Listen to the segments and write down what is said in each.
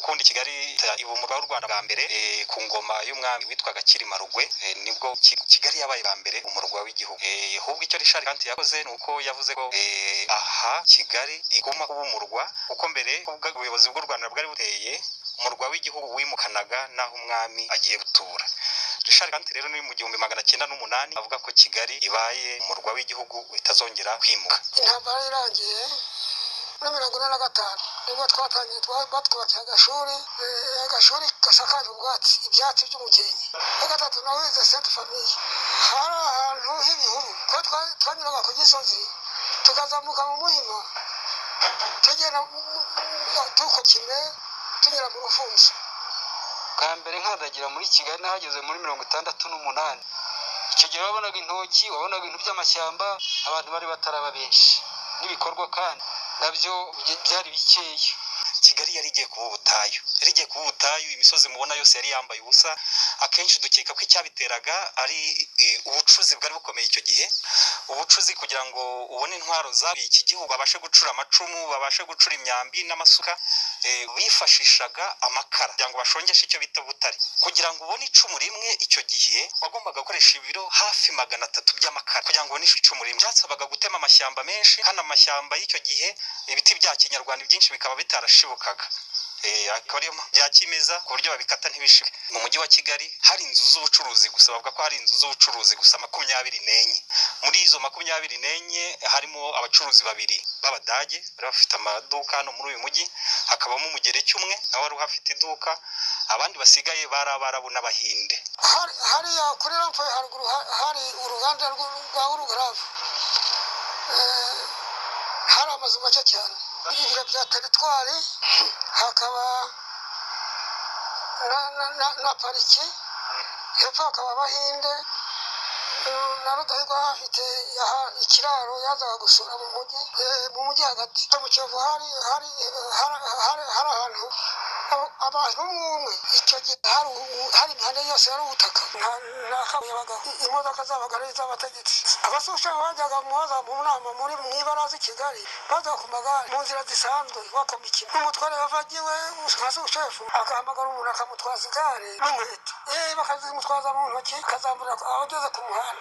Kuko ubundi Kigali iba umurwa w'u Rwanda bwa mbere ku ngoma y'umwami witwaga Cyilima Rugwe, nibwo Kigali yabaye bwa mbere umurwa w'igihugu. Ahubwo icyo Richard Kandt yakoze ni uko yavuze ko aha Kigali iguma kuba umurwa, kuko mbere ubwo ubuyobozi bw'u Rwanda bwari buteye, umurwa w'igihugu wimukanaga n'aho umwami agiye gutura. Richard Kandt rero ni mu 1908 avuga ko Kigali ibaye umurwa w'igihugu, itazongera kwimuka. Intambara irangiye muri 45 nibwo twatangiye, batwubakiye agashuri gasakaje ubwatsi, ibyatsi by'umukenke. Ya gatatu nawize Sainte Famille. Hari ahantu h'ibihuru, kuko twanyuraga ku Gisozi, tukazamuka mu Muhima, tugenda tukokime, tunyura mu Rufunzo. Bwa mbere nkandagira muri Kigali nahageze muri 68. Icyo gihe wabonaga intoki, wabonaga ibintu by'amashyamba, abantu bari bataraba benshi, n'ibikorwa kandi nabyo byari bikeya. Kigali yari igiye kuba ubutayu, yari igiye kuba ubutayu. Imisozi mubona yose yari yambaye ubusa. Akenshi dukeka ko icyabiteraga ari ubucuzi bwari bukomeye icyo gihe. Ubucuzi, kugira ngo ubone intwaro zabo iki gihugu, babashe gucura amacumu, babashe gucura imyambi n'amasuka, bifashishaga amakara kugira ngo bashongeshe icyo bita butare. Kugira ngo ubone icumu rimwe icyo gihe, wagombaga gukoresha ibiro hafi 300 by'amakara kugira ngo ubone icumu rimwe. Byasabaga gutema amashyamba menshi, kandi amashyamba y'icyo gihe, ibiti bya kinyarwanda byinshi bikaba bitarashibukaga, akaba ariyo bya kimeza, ku buryo babikata ntibishibuke. Mu mujyi wa Kigali hari inzu z'ubucuruzi gusa, bavuga ko hari inzu z'ubucuruzi gusa 24. Muri izo 24 harimo abacuruzi babiri b'Abadage bari bafite amaduka hano muri uyu mujyi, hakabamo Umugereki umwe nawe wari uhafite iduka. Abandi basigaye bari Abarabu n'Abahinde. Hariya kuri rond-point haruguru hari uruganda rwa Urugaravu. Hari amazu make cyane, ibiro bya teritwari, hakaba na pariki, hepfo hakaba Abahinde. Na Rudahigwa hafite ikiraro yazaga gusura mu mujyi hagati mu Kiyovu. Hari ahantu abantu umwe umwe. Icyo gihe hari imihanda yose yari ubutaka, nta kabuye yabagaho. Imodoka zabaga ari iz'abategetsi. Abasushefu bajyaga mubaza mu nama muri mu ibaraza i Kigali, bazaga ku magare mu nzira zisanzwe, bakoma ikintu n'umutware yavagiwe nka sushefu agahamagara umuntu akamutwaza igare n'inkweto, bakazimutwaza mu ntoki, akazamura aho ageze ku muhanda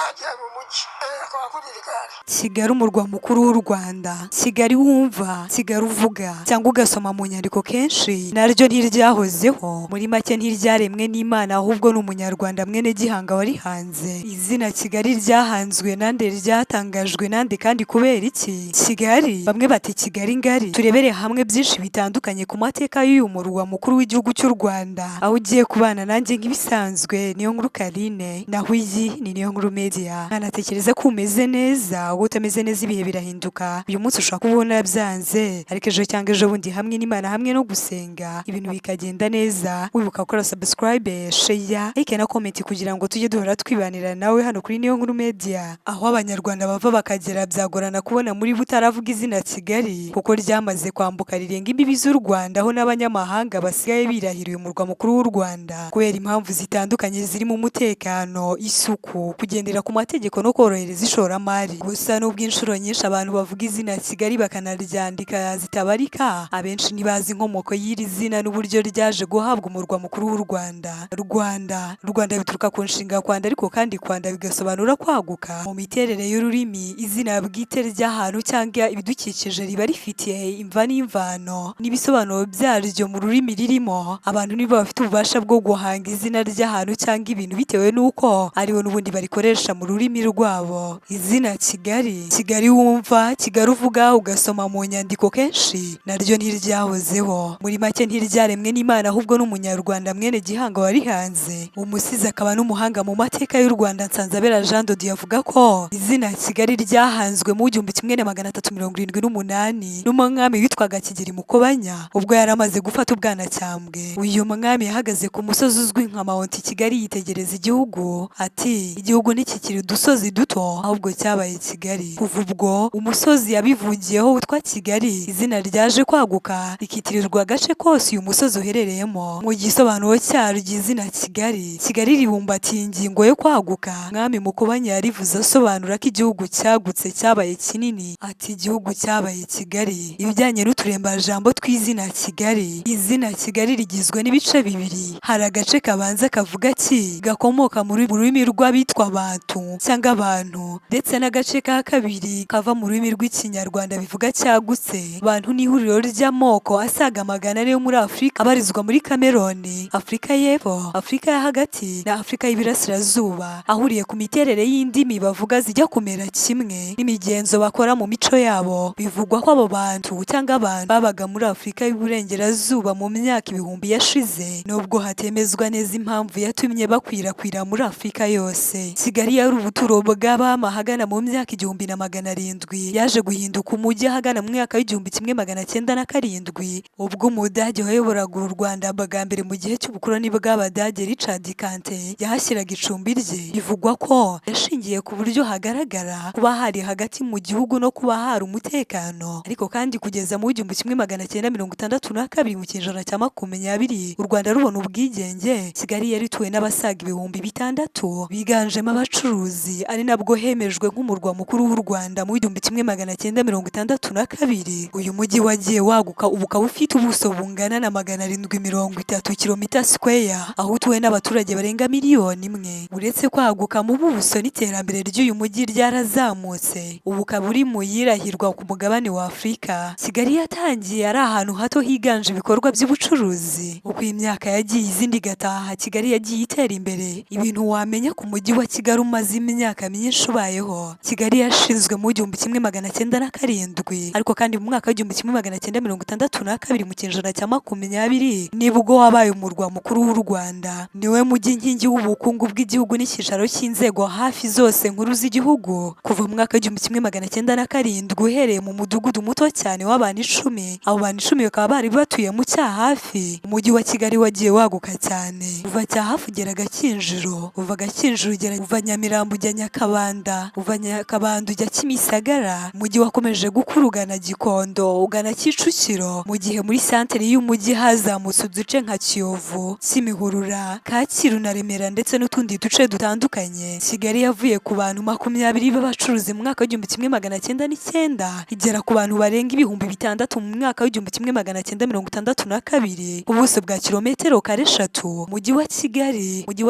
agiye mu mujyi, akaba akurira igare. Kigali, umurwa mukuru w'u Rwanda. Kigali wumva, Kigali uvuga cyangwa ugasoma mu nyandiko kenshi, naryo ntiryahozeho. Muri make ntiryaremwe n'Imana, ahubwo ni Umunyarwanda mwene Gihanga warihanze. Izina Kigali ryahanzwe nande? Ryatangajwe nande? Kandi kubera iki? Kigali, bamwe bati Kigali ngari. Turebere hamwe byinshi bitandukanye ku mateka y'uyu murwa mukuru w'igihugu cy'u Rwanda, aho ugiye kubana nanjye nk'ibisanzwe, Niyo Nkuru Karine, naho iyi ni Niyo Nkuru Media. Nkanatekereza ko umeze neza. Wowe utameze neza, ibihe birahinduka. Uyu munsi ushobora kubona byanze, ariko ejo cyangwa ejo bundi, hamwe n'Imana, hamwe no gusenga, ibintu bikagenda neza. Wibuka gukora subscribe, share, like na comment kugira ngo tujye duhora twibanira nawe hano kuri Niyo Nkuru Media. Aho Abanyarwanda bava bakagera, byagorana kubona muri bo utaravuga izina Kigali, kuko ryamaze kwambuka rirenga imbibi z'u Rwanda, aho n'abanyamahanga basigaye birahiriye umurwa mukuru w'u Rwanda kubera impamvu zitandukanye zirimo umutekano, isuku, kugendera ku mategeko no korohereza ishoramari. Gusa nubwo inshuro nyinshi abantu bavuga izina Kigali bakanaryandika zitabarika, abenshi ntibazi inkomoko y'iri zina n'uburyo ryaje guhabwa umurwa mukuru w'u Rwanda. Rwanda, Rwanda bituruka ku nshinga kwanda, ariko kandi kwanda bigasobanura kwaguka. Mu miterere y'ururimi, izina bwite ry'ahantu cyangwa ibidukikije riba rifitiye imva n'imvano n'ibisobanuro byaryo mu rurimi ririmo. Abantu nibo bafite ububasha bwo guhanga izina ry'ahantu cyangwa ibintu bitewe n'uko aribo n'ubundi barikoresha mu rurimi rwabo. Izina Kigali, Kigali wumva, Kigali uvuga ugasoma mu nyandiko kenshi, naryo ntiryahozeho. Muri make ntiryaremwe n'Imana, ahubwo n'Umunyarwanda mwene Gihanga warihanze. Umusizi akaba n'umuhanga mu mateka y'u Rwanda Nsanzabera Jean de Dieu avuga ko izina Kigali ryahanzwe mu 1378 n'umwami witwaga Kigeli Mukobanya, ubwo yari amaze gufata Ubwanacyambwe. Uyu mwami yahagaze ku musozi uzwi nka Mount Kigali, yitegereza igihugu ati: "Igihugu ntikikiri udusozi duto, ahubwo cyabaye Kigali." Kuva ubwo umusozi yabivugiyeho witwa Kigali, izina ryaje kwaguka rikitirirwa agace kose. hose uyu musozi uherereyemo. Mu gisobanuro cyaryo izina Kigali, Kigali ribumbatiye ingingo yo kwaguka. Mwami Mukobanya yarivuze asobanura ko igihugu cyagutse cyabaye kinini, ati igihugu cyabaye Kigali. Ibijyanye n'uturembajambo tw'izina Kigali, izina Kigali rigizwe n'ibice bibiri. Hari agace kabanza kavuga ki gakomoka mu rurimi rw'abitwa Bantu cyangwa abantu, ndetse n'agace ka kabiri kava mu rurimi rw'Ikinyarwanda bivuga cyagutse. Bantu ni ihuriro ry'amoko asaga 400 yo muri Afurika abarizwa muri Kameroni, Afurika y'Epfo, Afurika yo hagati na Afurika y'Iburasirazuba, ahuriye ku miterere y'indimi bavuga zijya kumera kimwe n'imigenzo bakora mu mico yabo. Bivugwa ko abo bantu cyangwa abantu babaga muri Afurika y'Iburengerazuba mu myaka ibihumbi yashize, nubwo hatemezwa neza impamvu yatumye bakwirakwira muri Afurika yose. Kigali yari ubuturo bw'abami ahagana mu myaka 1700, yaje guhinduka umujyi ahagana mu mwaka w'1907, ubwo Umudage wayoboraga u Rwanda bwa mbere mu gihe cy'ubukoloni bw'Abadage Richard Kante yahashyiraga icumbi rye. Bivugwa ko yashingiye ku buryo hagaragara kuba hari hagati mu gihugu no kuba hari umutekano. Ariko kandi kugeza mu 1962 mu kinyejana cya 20 u Rwanda rubona ubwigenge, Kigali yari ituwe n'abasaga 6000 biganjemo abacuruzi, ari nabwo hemejwe nk'umurwa mukuru w'u Rwanda mu 1962. Uyu mujyi wagiye waguka ubu ukaba ufite ubuso bungana na 730 kilomita square, aho utuwe n'abaturage barenga 1 miliyoni. Uretse kwaguka mu buso, n'iterambere ry'uyu mujyi ryarazamutse, ubu ukaba uri mu yirahirwa ku mugabane wa Afurika. Kigali yatangiye ari ahantu hato higanje ibikorwa by'ubucuruzi. Uko imyaka yagiye izindi igataha, Kigali yagiye itera imbere. Ibintu wamenya ku mujyi wa Kigali umaze imyaka myinshi ubayeho. Kigali yashinzwe mu 1907, ariko kandi mu mwaka w'1962 mu kinyejana cya 20 nibwo wabaye umurwa mukuru w'u Rwanda. Niwe mujyi nkingi w'ubukungu bw'igihugu n'icyicaro cy'inzego hafi zose nkuru z'igihugu. Kuva mu mwaka w'1907 uhereye mu mudugudu muto cyane w'abantu 10, abo bantu 10 bakaba bari batuye mu Cyahafi, umujyi wa Kigali wagiye waguka cyane. Uva Cyahafi ugera Gakinjiro, uva Gakinjiro ugera uva Nyamirambo ujya Nyakabanda, uva Nyakabanda ujya Kimisagara. Umujyi wakomeje gukura ugana Gikondo, ugana Kicukiro, mu gihe muri santere y'umujyi hazamutse uduce nka Kiyovu, Kimihurura, Kacyiru na Remera ndetse n'utundi duce dutandukanye. Kigali yavuye ku bantu 20 b'abacuruzi mu mwaka w'1909 igera ku bantu barenga 6000 mu mwaka w'1962, ku buso bwa kilometero kare 3. Umujyi wa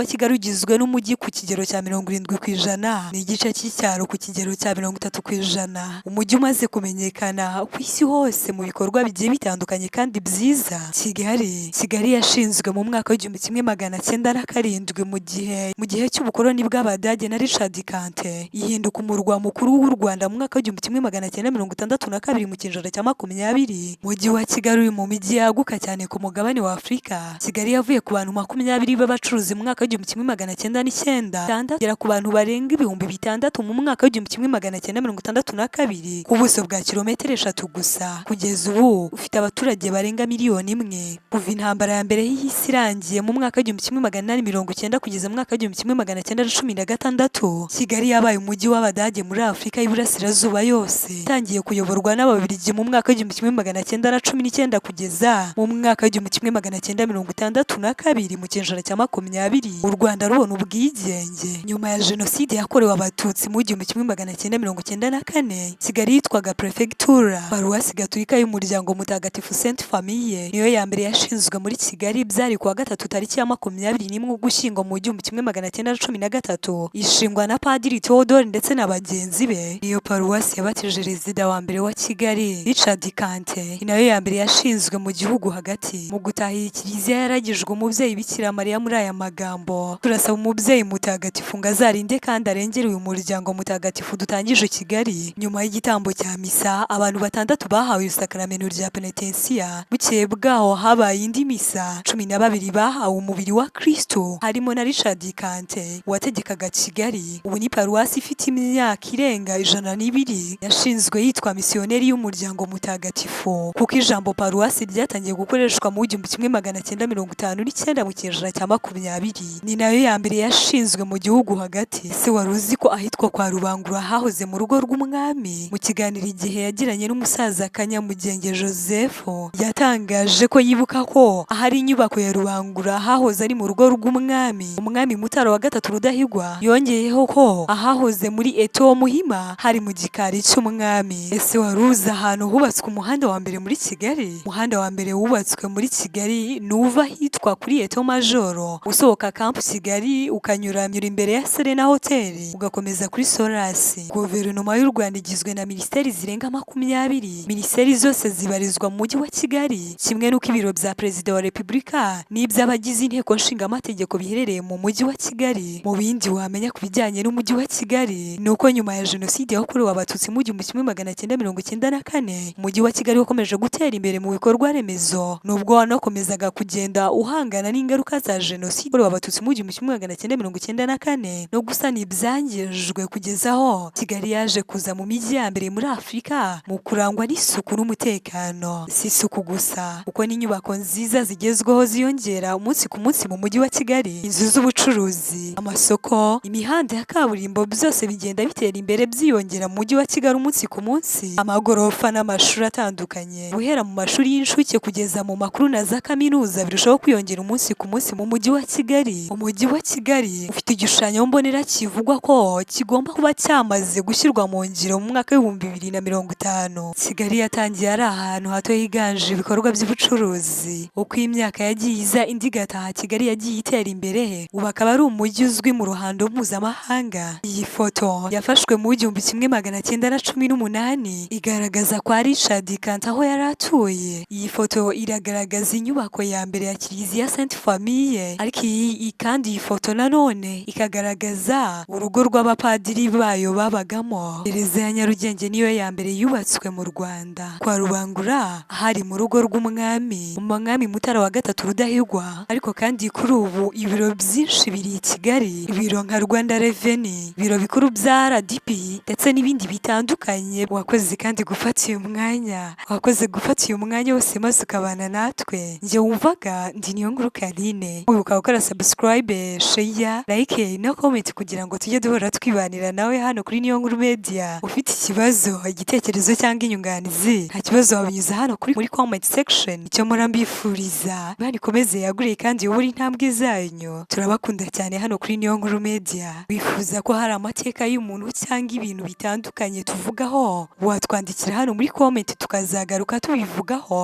Kigali ugizwe n'umujyi ku kigero cya 70% n'igice cy'icyaro ku kigero cya 30%. Umujyi umaze kumenyekana ku isi hose mu bikorwa bigiye bitandukanye kandi byiza. Kigali yashinzwe mu mwaka w'1907 mu gihe cy'ubukoloni bw'Abadage na Richard Kante, ihinduka umurwa mukuru w'u Rwanda mu mwaka w'1962 mu kinyejana cya 20. Umujyi wa Kigali uri mu mijyi yaguka cyane ku mugabane wa Afurika. Kigali yavuye ku bantu 20 b'abacuruzi mu mwaka w'1909 igera ku bantu barenga 6000 mu mwaka w'1962, ku buso bwa kilometero 3 gusa. Kugeza ubu ufite abaturage barenga 1 miliyoni. Kuva intambara ya mbere y'isi irangiye mu mwaka w'1890 kugeza mu mwaka w'1916, Kigali yabaye umujyi w'Abadage muri Afurika y'Iburasirazuba yose. Itangiye kuyoborwa n'Ababiligi mu mwaka w'1919 kugeza mu mwaka w'1962 mu kinyejana cya 20 u Rwanda rubona ubwigenge. Nyuma ya Jenoside yakorewe Abatutsi mu 1994, Kigali yitwaga Prefectura. Paruwasi Gatolika y'umuryango mutagatifu Sainte Famille niyo ya mbere yashinzwe muri Kigali. Byari kuwa gatatu tariki ya 21 Ugushyingo mu 1913, ishingwa na Padiri Theodore ndetse na bagenzi be. Niyo paruwasi yabatije Perezida wa mbere wa Kigali Richard Kante, ni nayo ya mbere yashinzwe mu gihugu hagati. Mu gutaha iyi kiliziya yaragijwe umubyeyi Bikira Mariya muri aya magambo: "Turasaba umubyeyi mutagatifu ngo azarinde kandi arengere uyu muryango mutagatifu dutangije Kigali." Nyuma y'igitambo cya misa, abantu batandatu bahawe isakaramentu rya penetensiya. Bukeye bwaho habaye indi misa, 12 bahawe umubiri wa Kristo, harimo na Richard Kante wategekaga Kigali. Ubu ni paruwasi ifite imyaka irenga 102, yashinzwe yitwa Misiyoneri y'umuryango mutagatifu, kuko ijambo paruwasi ryatangiye gukoreshwa mu 1959 mu kinyejana cya 20. Ni nayo ya mbere yashinzwe mu gihugu hagati. Ese wari uzi ko ahitwa kwa Rubangura hahoze mu rugo rw'umwami? Mu kiganiro Igihe yagiranye n'umusaza Kanyamugenge Joseph, yatangaje Yatangaje ko yibuka ko ahari inyubako ya Rubangura hahoze ari mu rugo rw'umwami, umwami Mutara wa gatatu Rudahigwa. Yongeyeho ko ahahoze muri Eto Muhima hari mu gikari cy'umwami. Ese wari uzi ahantu hubatswe umuhanda wa mbere muri Kigali? Umuhanda wa mbere wubatswe muri Kigali ni uva ahitwa kuri Eto Majoro, usohoka Camp Kigali, ukanyura nyura imbere ya Serena Hotel, ugakomeza kuri Solasi. Guverinoma y'u Rwanda igizwe na minisiteri zirenga 20. Minisiteri zose zibarizwa mu mujyi wa Kigali, kimwe n'uko ibiro bya Perezida wa Repubulika n'iby'abagize inteko nshingamategeko biherereye mu mujyi wa Kigali. Mu bindi wamenya ku bijyanye n'umujyi wa Kigali ni uko nyuma ya Jenoside yakorewe Abatutsi mu 1994, umujyi wa Kigali wakomeje gutera imbere mu bikorwa remezo, nubwo wanakomezaga kugenda uhangana n'ingaruka za Jenoside yakorewe Abatutsi mu 1994 no gusana ibyangijwe, kugeza aho Kigali yaje kuza mu mijyi ya mbere muri Afurika mu kurangwa n'isuku n'umutekano. Si isuku gusa, kuko n'inyubako nziza zigezweho ziyongera umunsi ku munsi mu mujyi wa Kigali. Inzu z'ubucuruzi, amasoko, imihanda ya kaburimbo, byose bigenda bitera imbere byiyongera mu mujyi wa Kigali umunsi ku munsi. Amagorofa n'amashuri atandukanye, guhera mu mashuri y'incuke kugeza mu makuru na za kaminuza, birushaho kwiyongera umunsi ku munsi mu mujyi wa Kigali. Umujyi wa Kigali ufite igishushanyo mbonera kivugwa ko kigomba kuba cyamaze gushyirwa mu ngiro mu mwaka w'2050. Kigali yatangiye ari ahantu hato higanje ibikorwa by'ubucuruzi. Uko imyaka yagiye iza indi igataha, Kigali yagiye itera imbere, ubu akaba ari umujyi uzwi mu ruhando mpuzamahanga. Iyi foto yafashwe mu 1918, igaragaza kwa Richard Kandt aho yari atuye. Iyi foto iragaragaza inyubako ya mbere ya Kiliziya Sainte Famille, ariko iyi kandi iyi foto nanone ikagaragaza urugo rw'abapadiri bayo babagamo. Gereza ya Nyarugenge niyo ya mbere yubatswe mu Rwanda. Kwa Rubangura hari mu rugo rw'umwami, umwami Mutara wa gatatu Rudahigwa. Ariko kandi kuri ubu ibiro byinshi biri i Kigali, ibiro nka Rwanda Revenue, ibiro bikuru bya RDB ndetse n'ibindi bitandukanye. Wakoze kandi gufata uyu mwanya, wakoze gufata uyu mwanya wose maze ukabana natwe. Njye wumvaga ndi Niyonkuru Karine. Wibuka gukora subscribe, share, like na comment kugira ngo tujye duhora twibanira nawe hano kuri Niyonkuru Media. Ufite ikibazo, igitekerezo cyangwa inyunganizi, nta kibazo, wabinyuza hano kuri muri comment section. Icyo mpora mbifuriza, Imana ikomeze yagure kandi iyobore intambwe zanyu. Turabakunda cyane hano kuri Niyonkuru Media. Wifuza ko hari amateka y'umuntu cyangwa ibintu bitandukanye tuvugaho, watwandikira hano muri comment tukazagaruka tubivugaho.